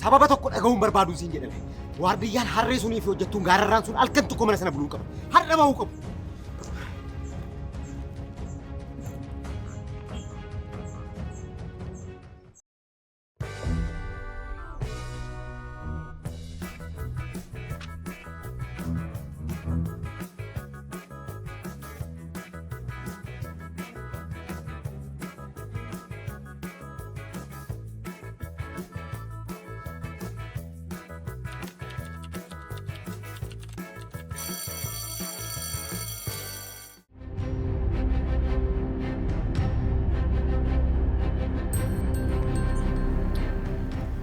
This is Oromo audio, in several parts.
Sababa tokko dhaga'uun barbaadu siin jedhame. Waardiyyaan harree sunii fi hojjettuun gaararraan sun halkan tokko mana sana buluu qabu. Har'a bahuu qabu.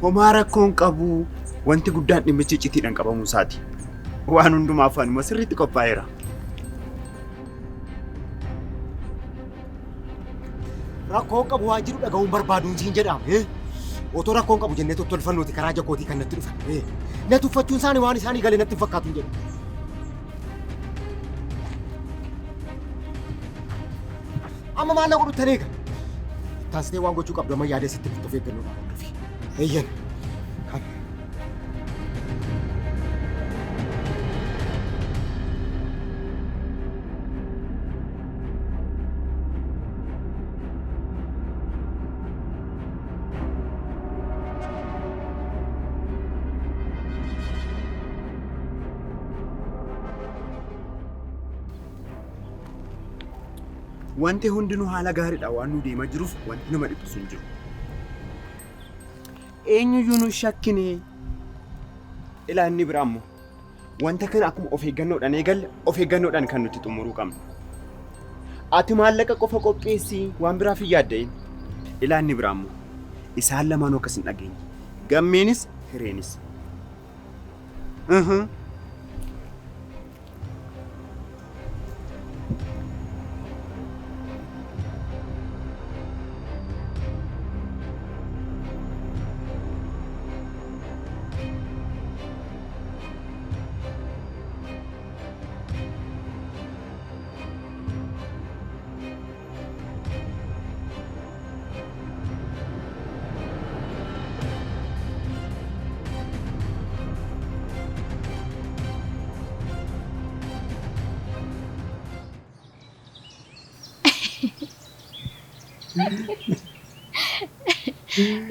Homaa rakkoon qabu wanti guddaan dhimmichi icciitiidhaan qabamuu isaati. Waan hundumaaf anuma sirriitti qophaa'eera. Rakkoo qabu waan jiru dhaga'uun barbaaduun siin jedhame. Otoo rakkoon qabu jennee tottolfannuuti karaa jakootii kan natti dhufan. Na tuffachuun isaanii waan isaanii galee natti hin fakkaatu hin jedhu. Amma maal na godhutti eega? Taasitee waan gochuu qabdu amma yaadee sitti of eeggannoodhaan hordofi. Eeyyan. Wanti hundinuu haala gaariidha waan nu deemaa jiruuf wanti nama dhiphisu hin jiru. Eenyuyyuu nu shakkine. Ilaa inni biraa immoo wanta kana akkuma of eeggannoodhaan eegalle of eeggannoodhaan kan nuti xumuruu qabnu. Ati maallaqa qofa qopheessii waan biraaf hin yaadda'in. Ilaa inni biraa immoo isaan lamaanuu akkas hin dhageenye. Gammeenis hireenis. Mhm.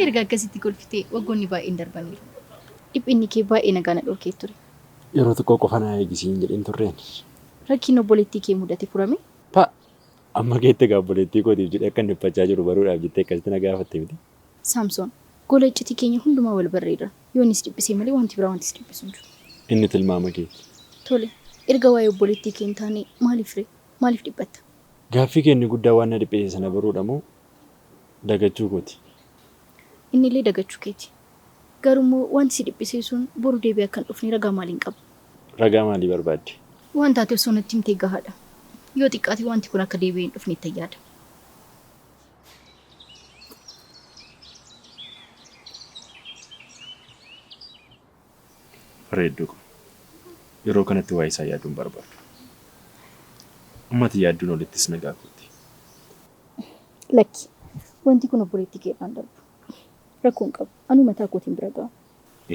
Erga akkasitti kolfitee waggoonni baay'een darbaniiru. Dhiphinni kee baay'ee nagaa na dhorkee ture. Yeroo tokko qofa na eegisiin jedheen turreen. Rakkiin obboleettii kee mudate furame. Pa! Amma keetti egaa obboleettii kootiif jedhee akkan dhiphachaa jiru baruudhaaf jettee akkasitti na gaafatte miti. Saamsoon, gola iccitii keenya hundumaa wal barreerra. Yoo inni si dhiphisee malee wanti biraa wanti si dhiphisu hin jiru. Inni tilmaama keeti. Tole, erga waa'ee obboleettii kee hin taane maaliif ree? Maaliif dhiphatta? Gaaffii kee inni guddaa waan na dhiphise sana baruudha moo dagachuu kooti? Inni illee dagachuu keeti. Garuu immoo wanti si dhiphisee sun boru deebi'ee akka hin dhufne ragaa maaliin qaba? Ragaa maalii barbaadde? Waan taate osoo natti himtee gahaadha. Yoo xiqqaate wanti kun akka deebi'ee hin dhufne ittan yaada. Bareedduu ko. Yeroo kanatti waa'ee isaa yaaduu hin barbaadu. Ammati yaadduun olittis nagaa kooti. Lakki, wanti kun obboleettii kee irraan darbu. Rakkoo hin qabu. Anuu mataa kootiin bira ga'a.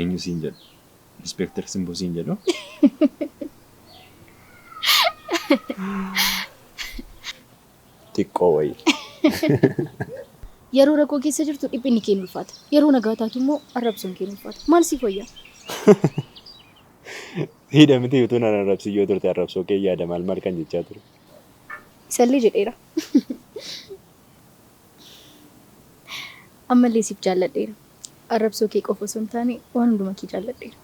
Eenyu siin jedhu? Inspektar Simboo siin jedhu? Xiqqoo wayii. Yeroo rakkoo keessa jirtu dhiphinni kee ni ulfaata. Yeroo nagaa taatu immoo arrabsoon kee ni ulfaata. Maal siif wayya? Hidha miti utuu nan arrabsin yoo turte arrabsoo kee yaada maal maal kan jechaa ture. Isallee jedheera. Ammallee siif jaalladheera. Arrabsoo kee qofa osoo hin taane waan hunduma kee jaalladheera.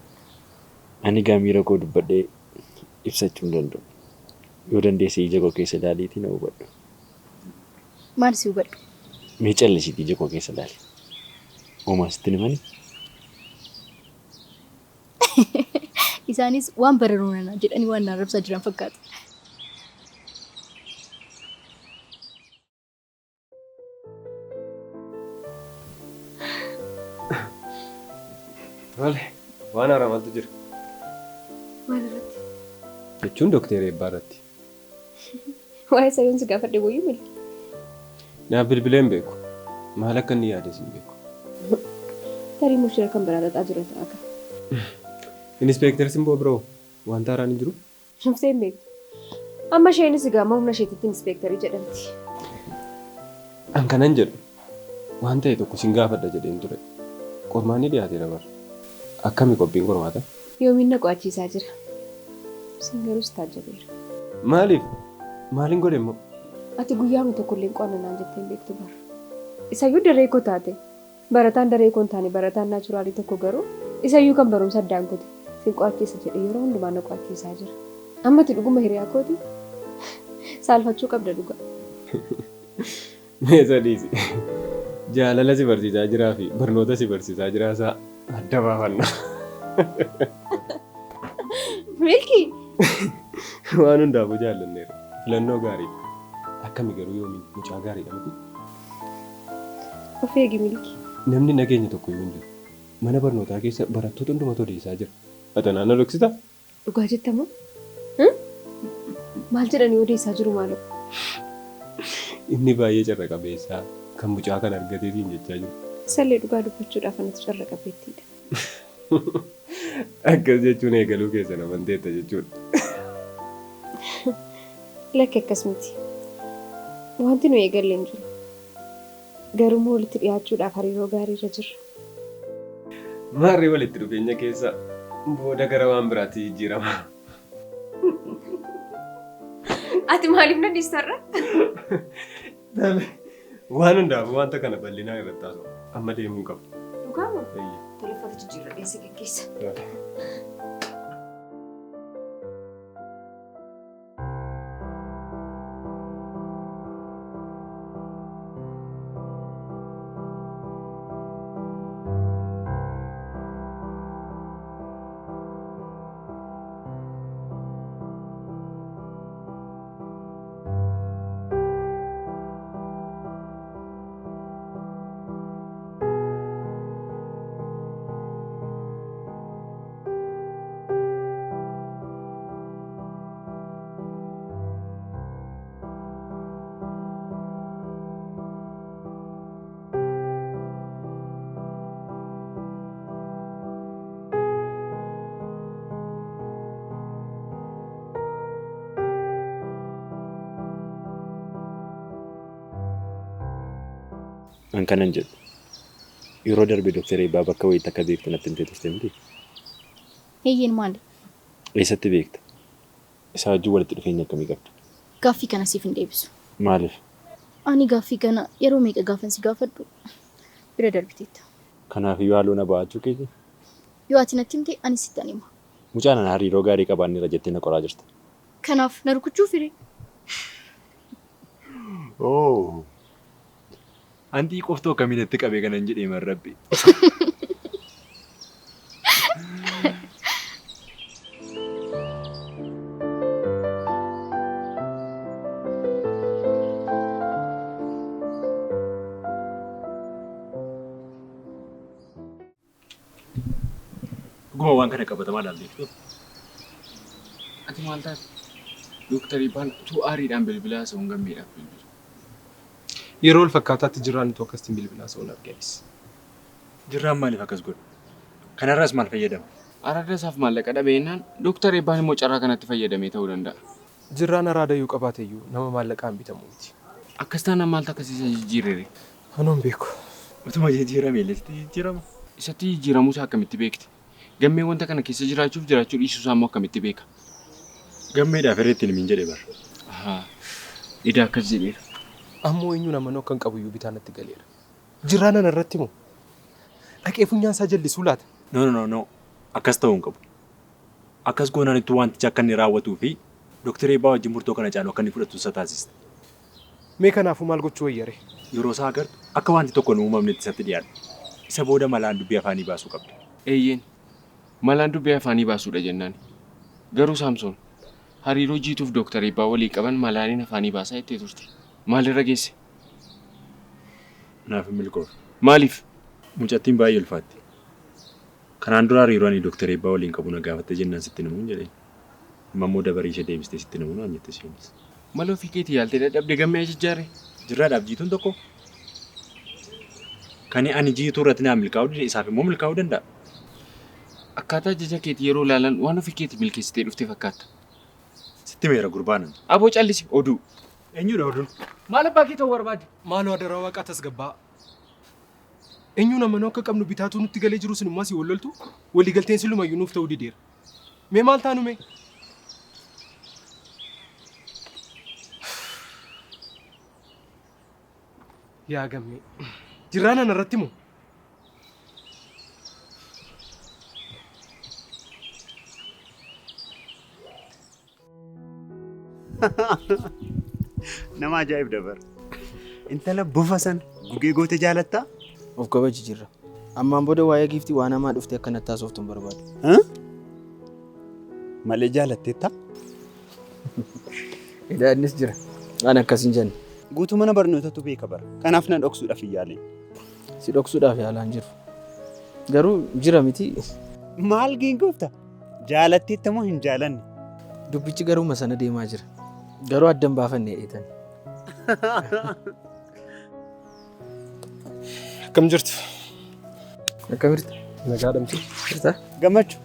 Ani egaa miira koo dubbadhee ibsachuu hin danda'u. Yoo dandeesse ija koo keessa ilaaliitii na hubadhu. Maal si hubadhu? Mee callisiitii ija koo keessa ilaali. Homaa sitti hin himanii? Isaanis waan bararuu nana jedhanii waan na arrabsaa jiran fakkaata. Tole, waan haaraa maaltu jira? Maal irratti? Jechuun Dookteer Eebbaa irratti. Waa'ee isaa yoon si gaafadhe wayyuu mili. Naaf bilbilee hin beeku. Maal akka inni yaades hin beeku. Tarii immoo shira kan biraa xaxaa jira ta'a akka. Inspektar Simboo biroo wanta haaraan hin jiru? Shamsee hin beektu. Amma isheenis egaa amma humna isheetitti inspektarii jedhamti. An kanan jedhu waan ta'e tokko sin gaafadha jedheen ture. Qormaanni dhiyaateera bara. Akkami qophiin qormaata? Yoomiin na qo'achiisaa jira. Sin garuu si taajjabeera. Maaliif? Maaliin godhe immoo? Ati guyyaama tokkollee hin qo'anna naan jettee hin beektu bara. Isayyuu daree koo taate. Barataan daree koo hin taane barataan naachuraalii tokko garuu isayyuu kan barumsa addaan kute sin qo'achiisa jedhe yeroo hundumaa na qo'achiisaa jira. Amma ati dhuguma hiriyaa kooti saalfachuu qabda dhugaa. Mee sadiisi. Jaalala si barsiisaa jiraa fi barnoota si barsiisaa jiraa isaa adda baafanna. Milkii! Waan hundaafuu jaallanneera. Filannoo gaariidha. Akkami garuu yoomiin mucaa gaariidha miti? Of eegi Milkii. Namni nageenya tokko iyyuu hin jiru. Mana barnootaa keessa barattoota hundumatu odeessaa jira. Ati naannoo dhoksita? Dhugaa jettamoo? Maal jedhanii odeessaa jiru maaloo? Inni baay'ee carra qabeessaa kan mucaa kana argateetiin jechaa jiru. Isallee dhugaa dubbachuudhaaf anatu carra qabeettiidha. Akkas jechuun eegaluu keessan amanteetta jechuudha. Lakki akkas miti. Wanti nu eegalle hin jiru. Garuu walitti dhiyaachuudhaaf hariiroo gaarii irra jirra. Maarree walitti dhufeenya keessa booda gara waan biraatti jijjiirama. Ati maaliif na dhiistarra? Waan hundaafuu wanta kana bal'inaan irratti haasa'u. Amma deemuu qaba. Dhugaa moo? Tole uffata jijjiirra dheessi geggeessa. An kanan jedhu yeroo darbe Dooktar Eebbaa bakka wayiitti akka beektu natti himtee turte miti? Eeyyeen maali? Eessatti beekta? Isaa wajjin walitti dhufeenya akkamii qabda? Gaaffii kana siif hin deebisu. Maaliif? Ani gaaffii kana yeroo meeqa gaafan si gaafadhu bira darbiteetta. Kanaafiyyuu haaloo na ba'achuu keeti? Yoo ati natti himte ani sittan hima. Mucaan ana hariiroo gaarii qabaanneerra jettee na qoraa jirta. Kanaaf na rukuchuu firee. Oh. Antii qoftoo akkamiin itti qabee kanan jedhee marrabbi. Dhuguma waan kana qabatamaa ilaalteettu. Ati maal taate? Dooktar Eebbaan utuu aariidhaan bilbilaa haasa'uun gammeedhaaf bilbilu. Yeroo wal fakkaataatti jirraan utuu akkasitti bilbilaa haasa'uun arganis. Jirraan maaliif akkas godha? Kanarraas maal fayyadama? Araada isaaf maallaqa dhabeenyaan Dooktar Eebbaan immoo carraa kanatti fayyadamee ta'uu danda'a. Jirraan araada yoo qabaate iyyuu nama maallaqaan bitamu miti. Akkas taanaan maaltu akkasiisa jijjiirere? Anuun beeku. Utuma jijjiirame illee sitti jijjiirama. Isatti jijjiiramuu isaa akkamitti beekti? Gammee wanta kana keessa jiraachuuf jiraachuu dhiisuu isaa immoo akkamitti beeka? Gammeedhaaf irra ittiin himin jedhe bara. Ahaa. Idaa akkas jedheera. Ammoo eenyuun amanuu akkan qabu iyyuu bitaa natti galeera. Jirraan ana irratti moo? Dhaqee funyaan isaa jallisuu laata? No, no, no, no. Akkas ta'uu hin qabu. Akkas goonaan ittuu wanticha akka inni raawwatuu fi Dooktar Eebbaa wajjin murtoo kana caalu akka inni fudhatu isa taasista. Mee kanaafuu maal gochuu wayyare? Yeroo isaa agartu akka wanti tokko hin uumamnetti isatti dhiyaadhu. Isa booda malaan dubbii afaanii baasuu qabda. Eeyyeen. Malaan dubbii afaanii baasuudha jennaan. Garuu Saamsoon hariiroo jiituuf Dooktar Eebbaa walii qaban malaaniin afaanii baasaa jettee turte. Maalirra geesse? Naaf hin milkoofne. Maaliif? Mucattiin baay'ee ulfaatti. Kanaan dura hariiroo ani Dooktar Eebbaa waliin qabu na gaafattee jennaan sitti himuun jedheen. Amma immoo dabarii ishee deebistee sitti himuu naan jette isheenis. Mala ofii keetii yaaltee dadhabde gammee ajajjaare? Jirraadhaaf jiituun tokko Kan ani jiituu irratti naa milkaa'uu dide isaaf immoo milkaa'uu danda'a. Akkaataa jecha keetii yeroo ilaalan waan ofii keetii milkeessitee dhufte fakkaata. Sitti meera gurbaan. Aboo callisi oduu. Eenyudha oduun? Maal abbaa kee ta'uu barbaade? Maaloo adaraa waaqaa tasgabbaa. Eenyuun amanuu akka qabnu bitaatu nutti galee jiru sun immoo asii wal loltu waliigalteen silumayyuu nuuf ta'uu dideera. Mee maal taanu mee? Yaa gammee. Jirraan ana irratti moo? Nama ajaa'ib dabar. Intala bofa sana gugee goote jaalattaa? Of kabaji jirra. Ammaan booda waa'ee giiftii waan hamaa dhufte akka natti haasoftu hin barbaadu. Malee jaalatteetta? Edaa innis jira. Waan akkas hin jenne. Guutuu mana barnootatu beeka bara. Kanaaf na dhoksuudhaaf hin yaalin. Si dhoksuudhaaf yaalaa hin jiru. Garuu jira miti. Maal giingoofta? Jaalatteetta moo hin jaalanne? Dubbichi garuma sana deemaa jira. Garuu addan baafannee dheetan. Akkam jirtu? Akkam jirtu? Nagaa dhamti. Jirta? Gammachuu.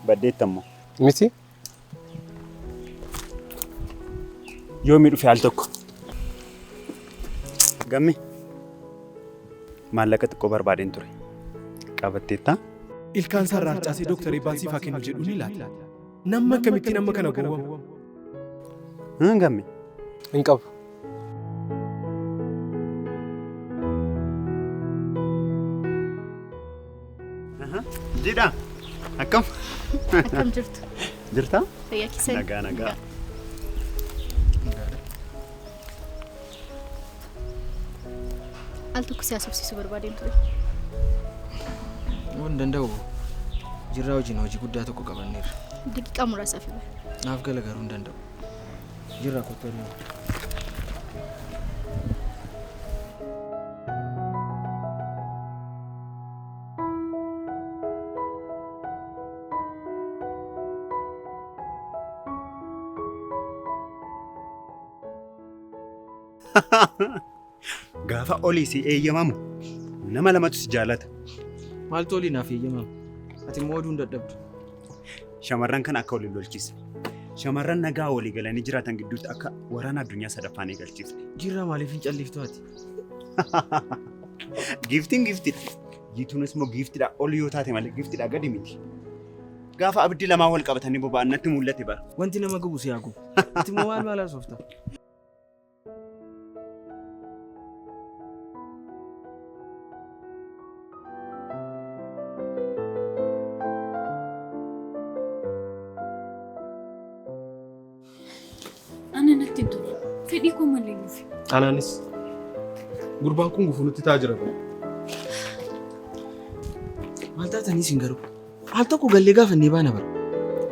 Baddeetta immoo. Miti? Yoomii dhufe al tokko. Gamme. Maallaqa xiqqoo barbaadeen ture. Qabatteetta? Ilkaan isaarraa harcaasee Dooktar Eebbaan siif haa kennu jedhu ni laata. Namni akkamittiin amma kana gowwamu? Gamme. Hin qabu. Jidha. Akkam? Akkam jirtu? Jirta? Fayyaa keessan? Nagaa nagaa. Al tokko si haasofsiisuu barbaadeen ture. Waan danda'u jirraa wajjin hojii guddaa tokko qabanneerra. Daqiiqaa muraasaaf hima. Naaf gala garuu hin danda'u. Jirraa kottu adeemu. Gaafa olii si eeyyamamu nama lamatu si jaalata. Maaltu olii naaf eeyyamamu? Ati immoo oduu hin dadhabdu. Shamarran kana akka waliin lolchiisne. Shamarran nagaa walii galanii jiraatan gidduutti akka waraana addunyaa sadaffaan eegalchiifne. Jirraa maaliif hin calliftu ati? Giiftiin giiftiidha. Jiituunis immoo giiftiidha ol yoo taate malee giiftiidha gadi miti. Gaafa abdii lamaa wal qabatanii boba'an natti mul'ate bara. Wanti nama gubu si haa gubu. Ati immoo maal maal haasofta? Ana natti hin tolu. Fedhii koo malee hin dhufe. Anaanis gurbaan kun gufuu nutti ta'aa jira. Maal taatanii isin garuu? Al tokko gallee gaafannee baana bara.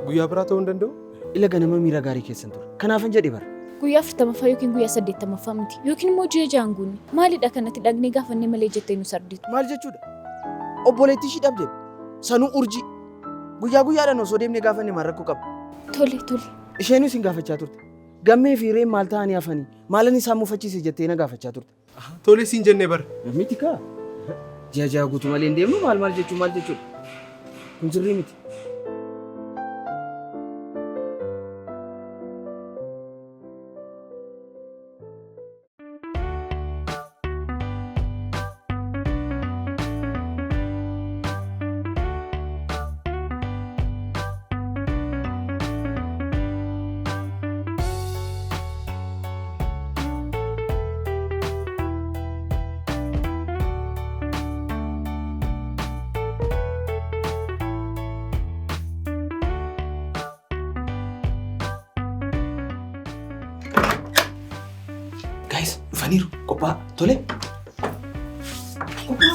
Guyyaa biraa ta'uu hin danda'u? Ila ganama miira gaarii keessan ture. Kanaafan jedhe bara. Guyyaa 40ffaa yookiin guyyaa 80ffaa miti yookiin immoo ji'a ja'an guunne. Maalidha kanatti dhaqnee gaafannee malee jettee nu sarditu? Maal jechuudha? Obboleettii ishii dhabde sanuu urjii. Guyyaa guyyaadhaan osoo deemnee gaafanne maal rakkoo qaba? Tole tole. Isheenuu isin gaafachaa turte. Gammee fi hireen maal ta'anii hafanii maalan isaan mufachiise jettee na gaafachaa turte. Tole siin jennee bara. Miti kaa. Ji'a ja'a guutuu malee hin deemnu maal maal jechuun maal jechuudha? Kun sirrii miti. Guys, dhufaniiru. Qophaa. Tole. Qophaa.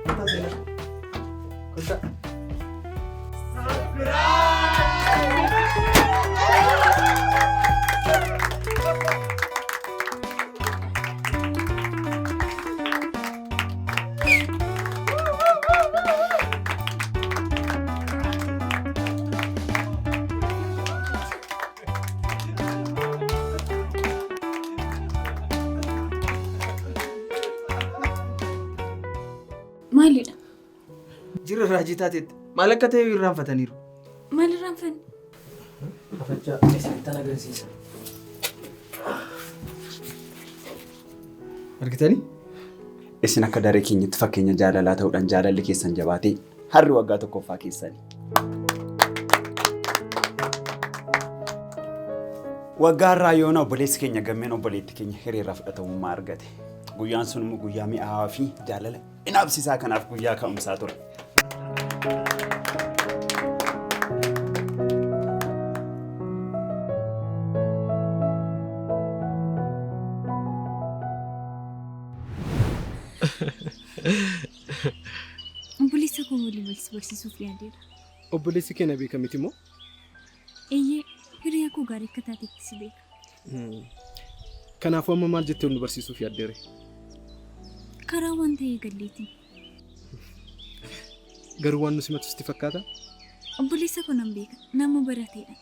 Kottaa seenaa. Kottaa. Maalidha? Jira raajii taateetti. Maal akka ta'e irraanfataniiru. Maal irraanfanne? Afachaa isinittan agarsiisa. Argitanii? Isin akka daree keenyatti fakkeenya jaalalaa ta'uudhaan jaalalli keessan jabaatee harri waggaa tokkoffaa keessani. Waggaa har'aa yoona obboleessi keenya gammeen obboleetti keenya hiriirraa fudhatamummaa argate. Guyyaan sun immoo guyyaa mi'aawaa fi jaalala inaabsisaa kanaaf guyyaa ka'umsaa ture. Obboleessa koo waliin wal si barsiisuuf yaadeera. Obboleessi kee na beeka miti moo? Eeyyee, hiriyaa koo gaarii akka taatetti si beeka. Kanaafuu amma maal jettee nu barsiisuuf yaaddeere? Karaa waan ta'ee galleetiin. Garuu waan nu simatu sitti fakkaata? Obboleessa koo nan beeka. Nama barateedha.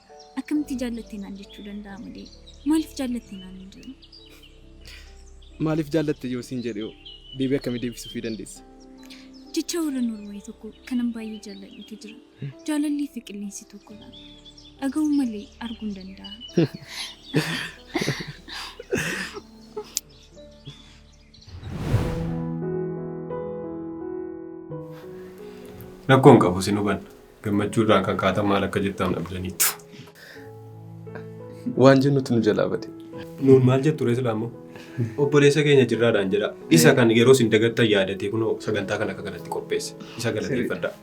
Akkamitti jaallatte naan jechuu danda'a malee maaliif jaallatte naan hin jedhu. Maaliif jaallatte yoo siin jedhe hoo deebii akkamii deebisuufii dandeessa? Jecha warra Noorway tokko kanan baay'ee jaalladhutu jira. Jaalallii fi qilleensi tokkodha. Dhaga'uu malee arguu hin danda'an. Rakkoo hin qabu sin hubanna. Gammachuurraan kan kaatan maal akka jettan dhabdaniittu. Waan jennutu nu jalaa bade. Nuun maal jettu ree silaa immoo? Obboleessa keenya Jirraadhaan jedhaa. Isa kan yeroo isin dagattan yaadatee kunoo sagantaa kana akka kanatti qopheesse. Isa galateeffadhaa.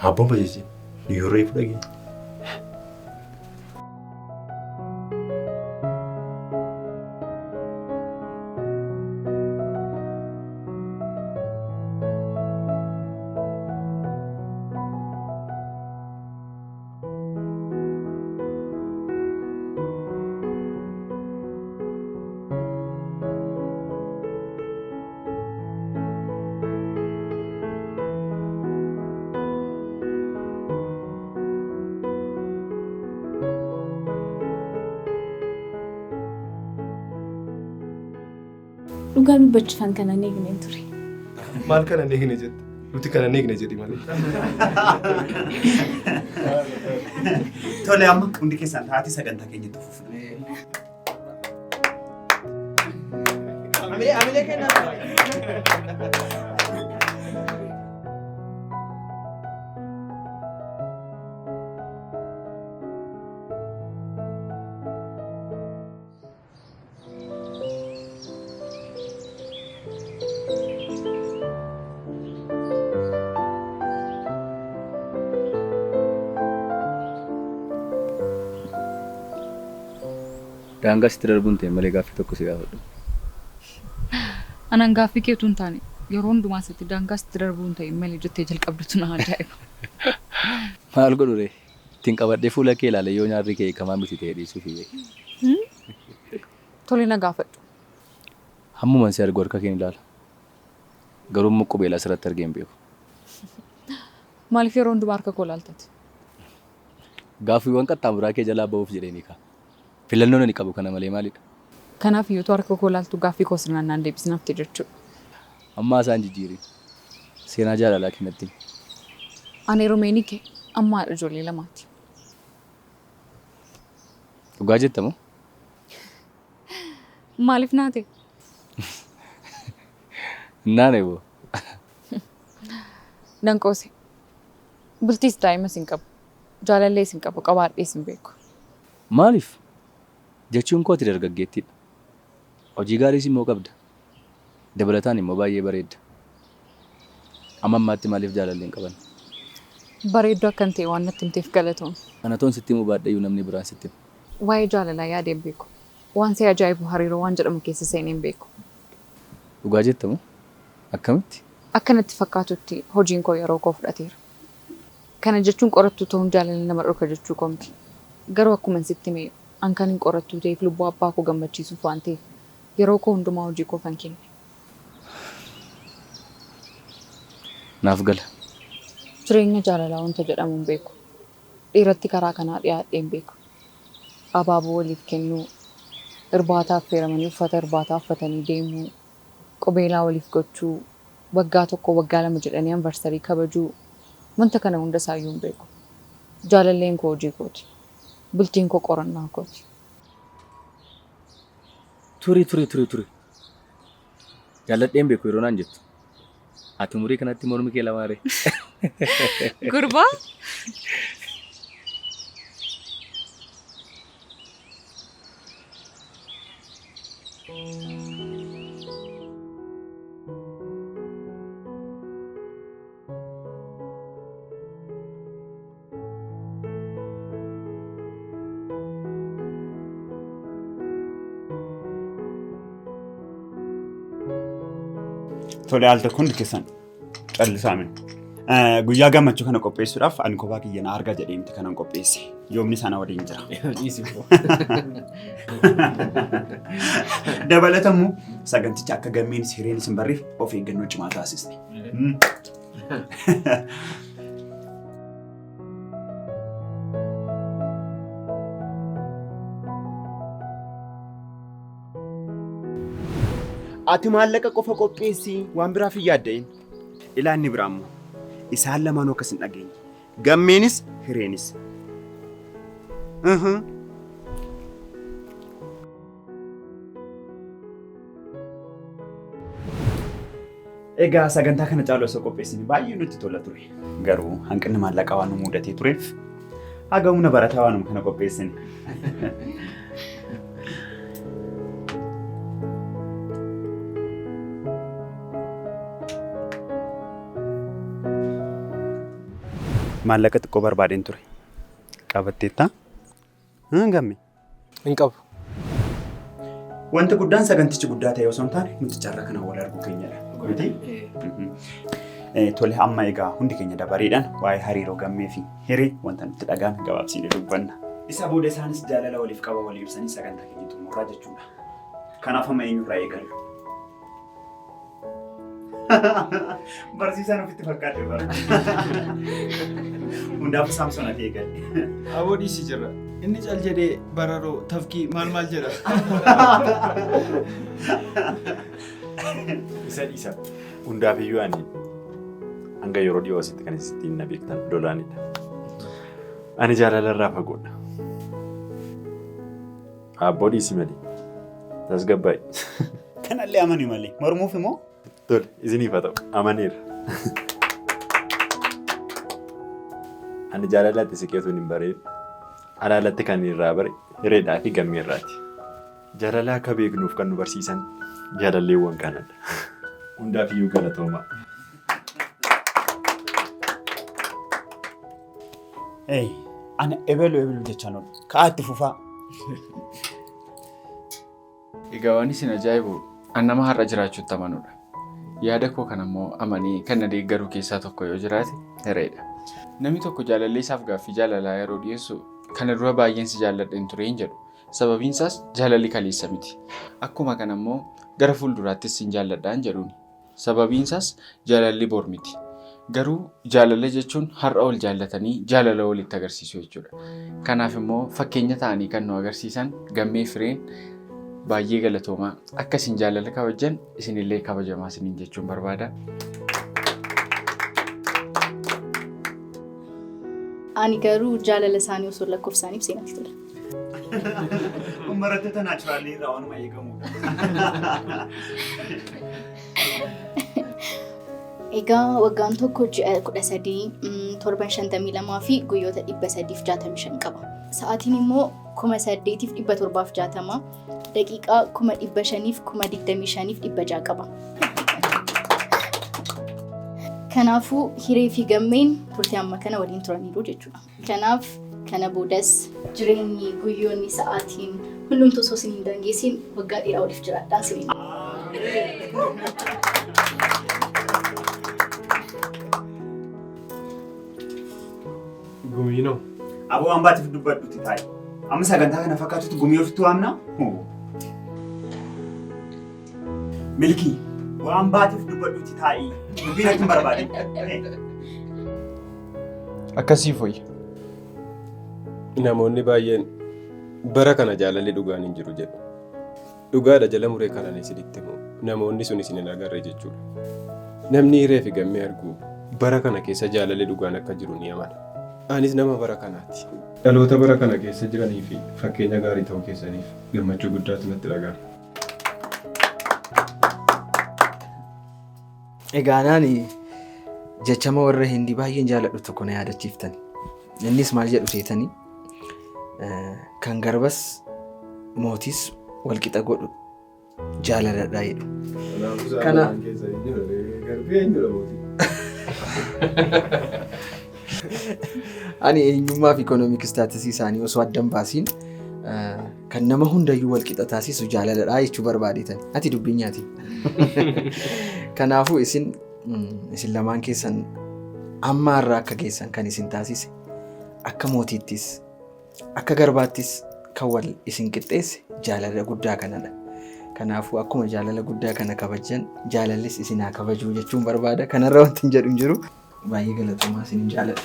Abboon bajeechi nuyi reefu dhageenya. Dhugaa dubbachuufan kana hin eegne ture. Maal kana hin eegne jette? Nuti kana hin eegne jedhi malee. Tole amma hundi keessan taatii sagantaa keenyatti fufna. Amilee amilee kennaa. Daangaa sitti darbuun ta'e malee gaaffii tokko si gaafadhu. Anaan gaaffii keetu hin taane yeroo hundumaa sitti daangaa sitti darbuun ta'e malee jettee jalqabdutu na ajaa'iba. Maal godhu ree? Ittiin qabadhee fuula kee ilaale yoo nyaarri kee hiikamaa miti ta'e dhiisuuf iyyee. Tole na gaafadhu. Hammuman si argu harka keen ilaala. Garuu immoo qubeelaa sirratti argee hin beeku. Maaliif yeroo hundumaa harka koo ilaaltati? Gaaffiiwwan qaxxaamuraa kee jalaa ba'uuf jedheenii kaa. Filannoon ani qabu kana malee maalidha? Kanaaf iyyuu harka koo ilaaltu gaaffii koo sirnaan naan deebisnaafti jechuudha. Ammaa isaan jijjiirin. Seenaa jaalalaa kennatti. Ani Rumeenii kee amma haadha ijoollee lamaati. Dhugaa jetta moo? Maaliif naate? Naane boo. Danqoose. Bultiis daa'imas hin qabu. Jaalallees hin qabu. Qabaadhees hin beeku. Maaliif? Jechuun koo ati dargaggeettiidha. Hojii gaariis immoo qabda. Dabalataan immoo baay'ee bareedda. Amma ammaatti maaliif jaalallee hin qabanne? Bareedduu akkan ta'e waan natti himteef galatoomi. Kana toon sitti himuu baadheyyuu namni biraan sitti hima. Waa'ee jaalalaa yaadee hin beeku. Waan si ajaa'ibu hariiroo waan jedhamu keessa seenee hin beeku. Dhugaa jetta moo? Akkamitti? Akka natti fakkaatutti hojiin koo yeroo koo fudhateera. Kana jechuun qorattuu ta'uun jaalala nama dhorka jechuu koo miti. Garuu akkuman sitti hime an kanin qorattuu ta'eef lubbuu abbaa koo gammachiisuuf waan ta'eef yeroo koo hundumaa hojii koofan kenne. Naaf gala. Jireenya jaalalaa wanta jedhamu hin beeku. Dhiiratti karaa kanaa dhiyaadhee hin beeku. Abaaboo waliif kennuu, irbaata affeeramanii uffata irbaataa uffatanii deemuu, qubeelaa waliif gochuu, waggaa tokko waggaa lama jedhanii anniversary kabajuu wanta kana hunda isaayyuu hin beeku. Jaalalleen koo hojii kooti. Bultiin koo qorannaa kooti. Turi turi turi turi. Jaalladheen beeku yeroo naan jettu. Ati umurii kanatti mormi kee lamaaree. Gurbaa? Tole al tokko hundi keessan callisaa mee. Guyyaa gammachuu kana qopheessuudhaaf ani kophaa kiyya na argaa jedhee miti kanan qopheesse. Yoomni sana waliin jira. Dabalatammoo saganticha akka gammeen hireen isin barreef of eeggannoo cimaa taasisne. Ati maallaqa qofa qopheessii waan biraaf hin yaadda'in. Ilaa inni biraa immoo isaan lamaanuu akkas hin dhageenye. Gammeenis hireenis. Egaa sagantaa kana caalu osoo qopheessine baay'ee nutti tola ture. Garuu hanqinni maallaqaa waan nu mudatee tureef haga humna barataa waanuma kana qopheessine. Maallaqa xiqqoo barbaadeen ture. Qabatteettaa? Gamme. Hin qabu. Wanti guddaan sagantichi guddaa ta'e osoo hin taane nuti carraa kanaan wal arguu keenyadha. Miti? Tole amma egaa hundi keenya dabareedhaan waa'ee hariiroo gammee fi hiree wanta nutti dhaga'ame gabaabsinee dubbanna. Isa booda isaanis jaalala waliif qaba walii ibsanii sagantaa keenya xumurraa jechuudha. Kanaaf amma eenyurraa eegallu? Barsiisaan ofitti fakkaate bara. Hundaafuu Saamsoon ati eegalle. Aboo dhiisi jirra. Inni cal jedhee bararoo tafkii maal maal jedha. Isa dhiisa. Hundaafiyyuu ani hanga yeroo dhiyoo asitti kan isittiin na beektan lolaanidha. Ani jaalala irraa fagoodha. Abboo dhiisi malee. Tasgabbaa'i. Kanallee amani malee. Mormuuf immoo? Tole isiniif haa ta'u amaneera. Ani jaalalatti siqee utuu hin bareen alaalatti kan irraa bare hireedhaa fi gammee irraati. Jaalala akka beeknuuf kan nu barsiisan jaalalleewwan kanadha. Hundaafiyyuu galatoomaa. Ei, ana ebelu ebelu jechaan oolu. Ka'aa itti fufaa. Egaa waan isin ajaa'ibu an nama har'a jiraachuutti amanudha. Yaada koo kana immoo amanii kan na deeggaru keessaa tokko yoo jiraate hireedha. Namni tokko jaalallee isaaf gaaffii jaalalaa yeroo dhiyeessu kana dura baay'een si jaalladheen ture hin jedhu. Sababiin isaas jaalalli kaleessa miti. Akkuma kana immoo gara fuulduraattis sin jaalladha hin jedhuuni. Sababiin isaas jaalalli bor miti. Garuu jaalala jechuun har'a wal jaallatanii jaalala walitti agarsiisuu jechuudha. Kanaaf immoo fakkeenya ta'anii kan nu agarsiisan gammee fireen baay'ee galatoomaa. Akka isin jaalala kabajjan isinillee kabajamaa isiniin jechuun barbaada. Ani garuu jaalala isaanii osoo lakkoofsaan ibsee natti tola. Kun barattoota naachuraalii irraa waanuma eegamudha. Egaa waggaan tokko ji'a 13, torban 52 fi guyyoota 365 qaba. Sa'aatiin immoo 8760, daqiiqaa 525,600 qaba. Kanaafuu hiree fi gammeen turtii amma kana waliin turaniiru jechuudha. Kanaaf kana boodas jireenyi guyyoonni sa'aatiin hundumtuu osoo isin hin daangeessiin waggaa dheeraa waliif jiraadhaa isiniin. Gumiinoo. Aboo waan baatiif dubbadhuti taa'i. Amma sagantaa kana fakkaatutti gumii ofitti waamna? Milkii waan baatiif dubbadhuti taa'i. Dubbiin akka hin barbaadin. Akkasii fooyya. Namoonni baay'een Bara kana jaalalli dhugaan hin jiru jedhu. Dhugaadha jala muree kanan isinitti himu namoonni sun isin hin agarre jechuudha. Namni hiree fi gammee argu bara kana keessa jaalalli dhugaan akka jiru ni amana. Anis nama bara kanaati. Dhaloota bara kana keessa jiranii fi fakkeenya gaarii ta'uu keessaniif gammachuu guddaatu natti dhaga'ama. Egaa anaan jechama warra Hindii baay'een jaaladhu tokko na yaadachiiftani. Innis maal jedhu seetanii kan garbas mootis walqixa godhu jaalaladha jedhu. Kana ani eenyummaa fi ikoonoomik istaatisii isaanii osoo adda hin baasiin kan nama hundayyuu walqixa taasisu jaalaladha jechuu barbaadeetan. Ati dubbii nyaati. Kanaafuu isin isin lamaan keessan amma har'a akka geessan kan isin taasise akka mootiittis akka garbaattis kan wal isin qixxeesse jaalala guddaa kanadha. Kanaafuu akkuma jaalala guddaa kana kabajan jaalallis isin haa kabajuu jechuun barbaada. Kanarra wanti hin jedhu hin jiru. Baay'ee galatoomaa isin jaaladha.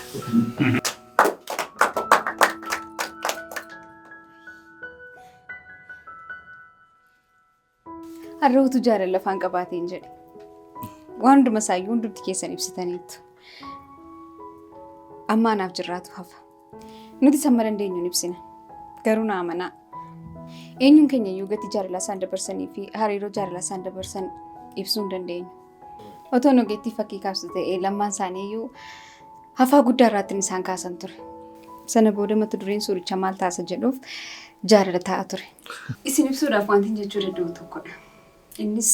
Har'a utuu jaalala afaan qabaateen jedhe. Waan hunduma isaayyuu hundumti keessan ibsitaniittu. Amma anaaf jirraatu hafa. Nuti hamma dandeenyuun ibsina. Garuu na amanaa. Eenyuun keenya iyyuu gatii jaalala isaan dabarsanii fi hariiroo jaalala isaan dabarsan ibsuu hin dandeenyu. Otoo ogeettii fakkii kaastu ta'ee lammaan isaanii iyyuu hafaa guddaa irraatti isaan kaasan ture. Sana booda mata dureen suuricha maal taasa jedhuuf jaalala ta'a ture. Isin ibsuudhaaf wanti jechuu danda'u tokkodha. Innis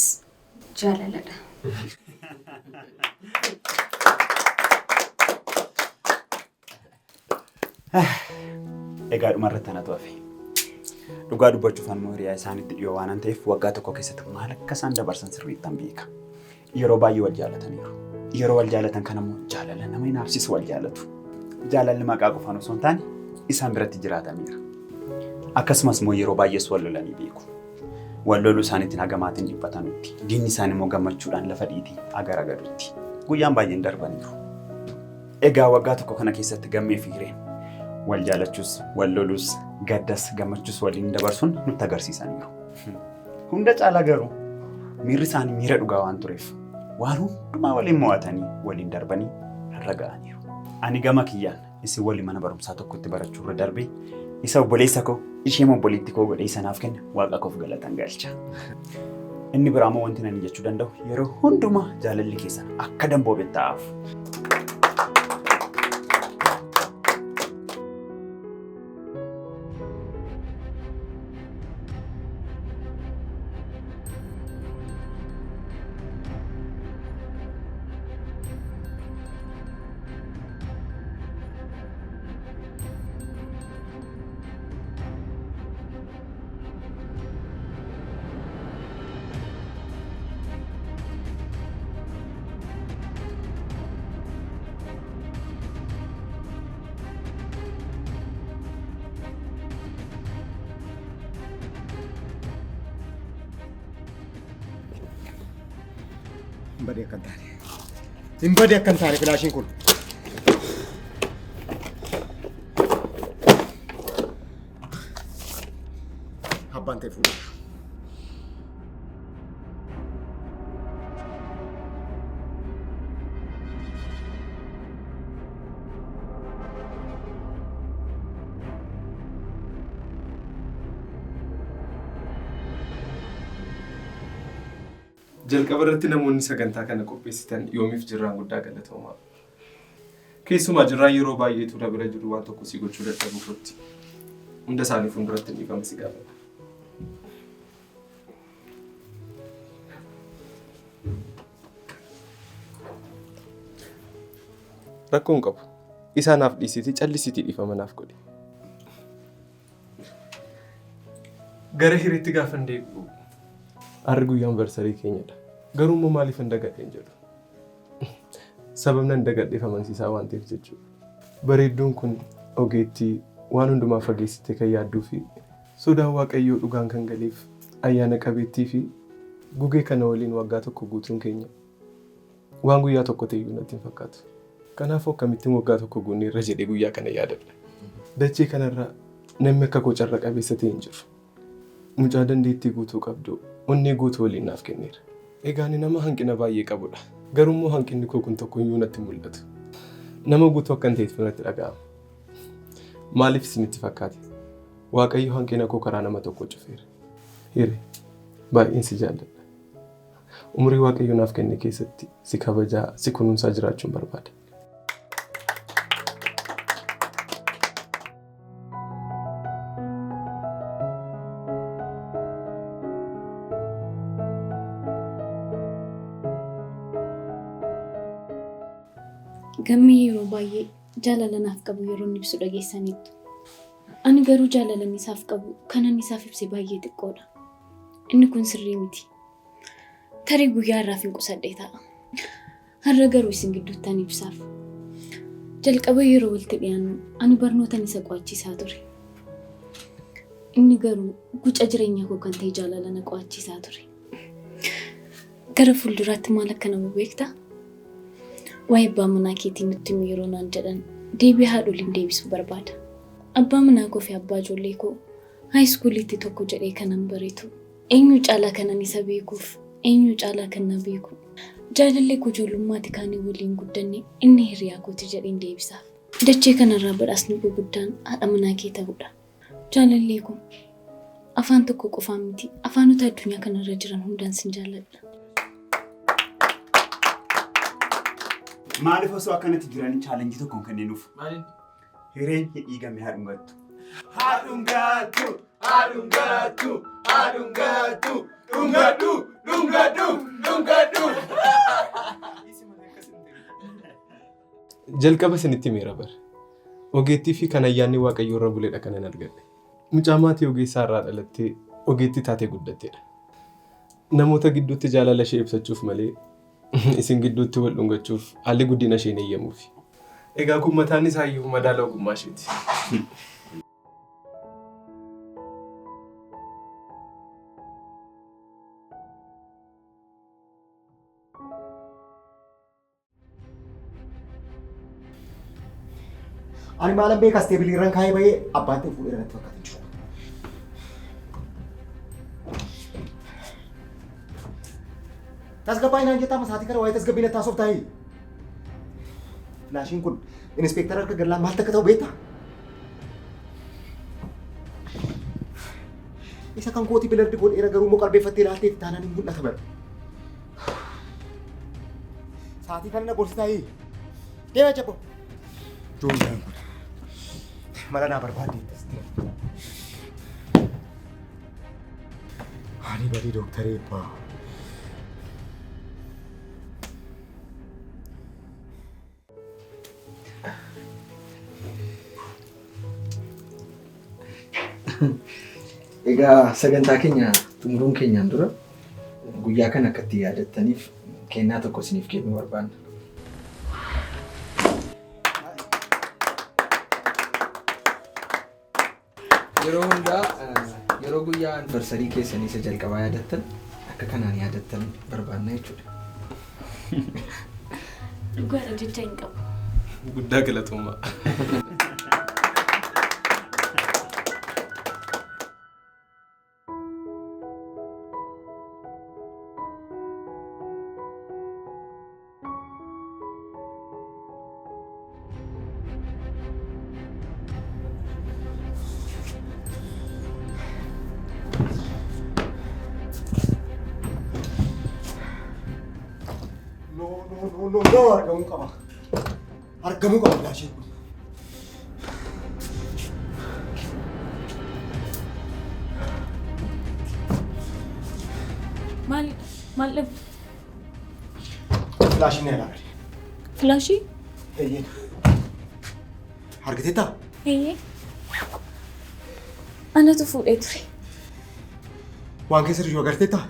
jaalaladha. Egaa dhumarratti anatu hafe. Dhugaa dubbachuuf ammoo hiriyaa isaanitti dhiyoo waan ta'eef waggaa tokko keessatti maal akka isaan dabarsan sirriittan beeka. Yeroo baay'ee wal jaalataniiru. Yeroo wal jaalatan kana immoo jaalala nama hinaafsisu wal jaalatu. Jaalalli maqaa qofaan osoo hin taane isaan biratti jiraataniira. Akkasumas immoo yeroo baay'ees wal lolanii beeku. Wal loluu isaaniitiin haga maatiin dhiphatanutti, diinni isaanii immoo gammachuudhaan lafa dhiitii haga ragadutti. Guyyaan baay'een darbaniiru. Egaa waggaa tokko kana keessatti gammee fi hireen wal jaalachuus, wal loluus, gaddas, gammachuus waliin dabarsuun nutti agarsiisaniiru. Hunda caalaa garuu miirri isaanii miira dhugaa waan tureef waan hundumaa waliin mo'atanii waliin darbanii har'a ga'aniiru. Ani gama kiyyaan isin waliin mana barumsaa tokkotti barachuu irra darbee isa obboleessa koo ishee obboleettii koo godhee sanaaf kenne waaqa koof galatan galcha. Inni biraa immoo wanti ani jechuu danda'u yeroo hundumaa jaalalli keessan akka damboobe ta'aaf. Hin badee akka hin taane. Hin badee akka hin taane filaashiin kun. Abbaan ta'e fuudhee. Jalqaba irratti namoonni sagantaa kana qopheessitan yoomiif jirraan guddaa galatoomaa. Keessumaa jirraan yeroo baay'eetu na bira jiru waan tokko si gochuu dadhabuu kootti. Hunda isaanii fuulduratti dhiifama si gaafadha. Rakkoo hin qabu. Isaa naaf dhiisitii callisiitii dhiifama naaf godhi. Gara hiriitti gaafan deebi'u har'i guyyaan anniversarii keenyadha. Garuu immoo maaliif hin dagadheen jedhu. Sababni hin dagadheef amansiisaa waan ta'eef jechuudha. Bareedduun kun ogeettii waan hundumaa fageessitee kan yaadduu fi sodaan waaqayyoo dhugaan kan galeef ayyaana qabeettii fi gugee kana waliin waggaa tokko guutuun keenya waan guyyaa tokko ta'eyyuu natti hin fakkaatu. Kanaafuu akkamittiin waggaa tokko guunnee irra jedhee guyyaa kana yaadadha. Dachee kanarra Namni akka koo carra qabeessa ta'e hin jiru. Mucaa dandeettii guutuu qabdu onnee guutuu waliin naaf kenneera. Egaa ani nama hanqina baay'ee qabudha. Garuu immoo hanqinni koo kun tokko iyyuu natti mul'atu. Nama guutuu akka hin ta'eef natti dhaga'ama. Maaliif isinitti fakkaate? Waaqayyo hanqina koo karaa nama tokko cufeera. Hiree, baay'een si jaalladha. Umurii Waaqayyo naaf kenne keessatti si kabajaa, si kunuunsaa jiraachuun barbaada. Gammee yeroo baay'ee jaalala naaf qabu yeroo inni ibsu dhageessaniittu. Ani garuu jaalala inni isaaf qabu kanan isaaf ibse baay'ee xiqqoodha. Inni kun sirrii miti. Tarii guyyaa irraaf hin qusadhee ta'a. Har'a garuu isin gidduutti ani ibsaaf. Jalqaba yeroo walitti dhiyaannu ani barnootan isa qo'achiisaa ture. Inni garuu guca jireenya koo kan ta'e jaalala na qo'achiisaa ture. Gara fuulduraatti maal akka nama beektaa? Waa'ee abbaa manaa keetii nutti himi yeroo naan jedhan deebii haadholiin deebisuu barbaada. Abbaa manaa koo fi abbaa ijoollee koo haayiskuuliitti tokko jedhee kanan bareetu. Eenyu caalaa kanan isa beekuuf eenyu caalaa kan na beeku. Jaalallee koo ijoollummaatti kaanii waliin guddanne inni hiriyaa kooti jedheen deebisaaf. Dachee kanarraa badhaasni koo guddaan haadha manaa kee ta'uudha. Jaalallee koo afaan tokko qofaan miti afaanota addunyaa kanarra jiran hundaan sin jaalladha. Maaliif osoo akkanatti jiranii chaalenjii tokko hin kenninuuf? Maaliin? Hireen hidhii gamee haa dhungattu. Haa dhungattu! Haa dhungattu! Haa dhungattu! Dhungadhu! Dhungadhu! Dhungadhu! Jalqaba isinitti himeera bara. Ogeettii fi kan ayyaanni Waaqayyoo irra buledha kanan argadhe. Mucaa maatii ogeessaa irraa dhalattee ogeettii taatee guddatteedha. Namoota gidduutti jaalala ishee ibsachuuf malee isin gidduutti wal dhungachuuf haalli guddina ishee hin eeyyamuufi. Egaa kun mataan isaa iyyuu madaala ogummaa isheeti. Ani maalan beekas teebilii irraan kaa'ee bahee abbaan ta'e fuudhee natti fakkaata jiru. Tasgabbaa'ii naan jettaa masaatii kana waa'ee tasgabbii natti haasoftaa? Filaashiin kun inspeektara harka gallaan maal takka ta'u beektaa? Isa kan kootii bilardi godheera garuu immoo qalbeeffattee ilaaltee taanaan hin mul'ata bara. Saatii kana na gorsitaa? Deema jabbo. Joonjaan kun mala naa barbaadde. Ani badii dooktaree eebbaa. Egaa sagantaa keenya xumuruun keenyaan dura guyyaa kana akka itti yaadattaniif kennaa tokko isiniif kennuu barbaanna. Yeroo hundaa yeroo guyyaa anniversarii keessanii isa jalqabaa yaadattan akka kanaan yaadattan barbaanna jechuudha. Dhugaadha jecha hin qabu. Guddaa galatoomaa. No, no, no, no, no, argamuu qaba. Argamuu qaba filaashiin kun. Maal maal dhabdu? Filaashiin na ilaali. Filaashii? Eeyyee. Argiteettaa? Eeyyee. Anatu fuudhee ture. Waan keessa jiru agarteettaa?